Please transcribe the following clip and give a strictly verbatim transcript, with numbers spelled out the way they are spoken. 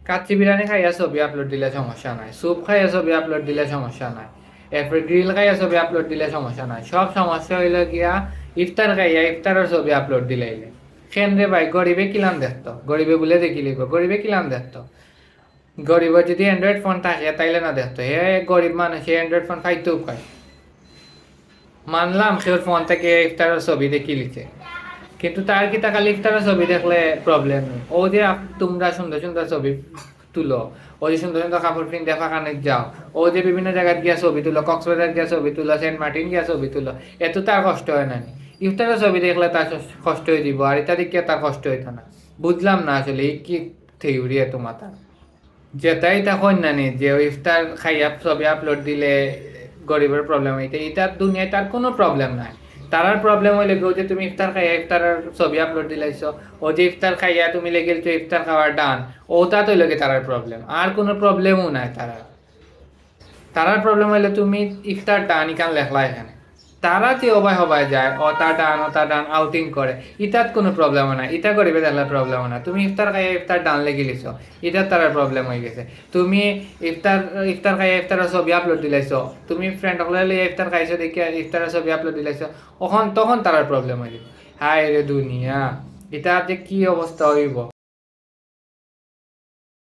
কাচ্চি বিরিয়ানি খাইয়া ছবি আপলোড দিলে সমস্যা নাই, স্যুপ খাইয়া ছবি আপলোড দিলে সমস্যা নাই, এরপরে গ্রিল খাইয়া ছবি আপলোড দিলে সমস্যা নাই। সব সমস্যা অইলো গিয়া ইফতার খাইয়া ইফতারর ছবি আপলোড দিলাইলে। কেনে রে ভাই, গরিবে কিলান দেখতো? গরিবে বুলে দেখিলিবো, গরিবে কিলান দেখতো? গরিবর যদি অ্যান্ড্রয়েড ফোন থাকে, তাইলে না দেখতো। হে গরিব মানুষ, হে অ্যান্ড্রয়েড ফোন পাইতো কই? মানলাম, কেউর ফোন থাকি ইফতারর ছবি দেখিলিছে, কিন্তু তার কিতা খালি ইফতারর ছবি দেখলে প্রবলেম নি? অউ যে আপ-, তুমরা সুন্দর সুন্দর ছবি তুলো, অউ যে সুন্দর সুন্দর কাপড় পিন্দিয়া ফাঁকানিত যাও, অউ যে বিভিন্ন জাগাত গিয়া ছবি তুলো, কক্সবাজার গিয়া ছবি তুলো, সেন্ট মার্টিন গিয়া ছবি তুলো, এতো তার কষ্ট অয় না নি? ইফতারর ছবি দেখলে তার কষ্ট অইযিবো, আর ইতা দেখিয়া তার কষ্ট অইতো না। বুঝলাম না আসলে, ই কি থিওরি এতো মাথার? যেটা ইতা কইন না নি যে অউ ইফতার খাইয়া ছবি আপলোড দিলে গরিবর প্রবলেম অইতো, ইতা দুনিয়াত তার কুনু প্রবলেম নাই। তারার প্রবলেম অইলো গিয়া অউ যে তুমি ইফতার খাইয়া ইফতারর ছবি আপলোড দিলাইছো, অউ যে ইফতার খাইয়া তুমি লেখিলিছো ইফতার খাওয়ার ডান, অউটা তো অইলো গিয়া তারার প্রবলেম, আর কুনু প্রবলেমও নাই তারার। তারার প্রবলেম অইলো তুমি ইফতার ডান ইখান লেখলা এখানে। তারা যে হবায় হবায় যায়, অতা ডান, অতা ডান আউটিং করে, ইতাত কুনু প্রবলেম নাই, ইতা গরিবে দেখলে প্রবলেম না। তুমি ইফতার খাইয়া ইফতার ডান লেখিলিছো, ইতাত তারার প্রবলেম অইগেছে। তুমি ইফতার, ইফতার খাইয়া ইফতারর ছবি আপলোড দিলাইছো, তুমি ফ্রেন্ড অকলরে লইয়া ইফতার খাইছো দেখিয়া ইফতারর ছবি আপলোড দিলাইছো, অখন তখন তারার প্রবলেম অইযিবো। হায় রে দুনিয়া, ইতাতে কি অবস্থা অইবো?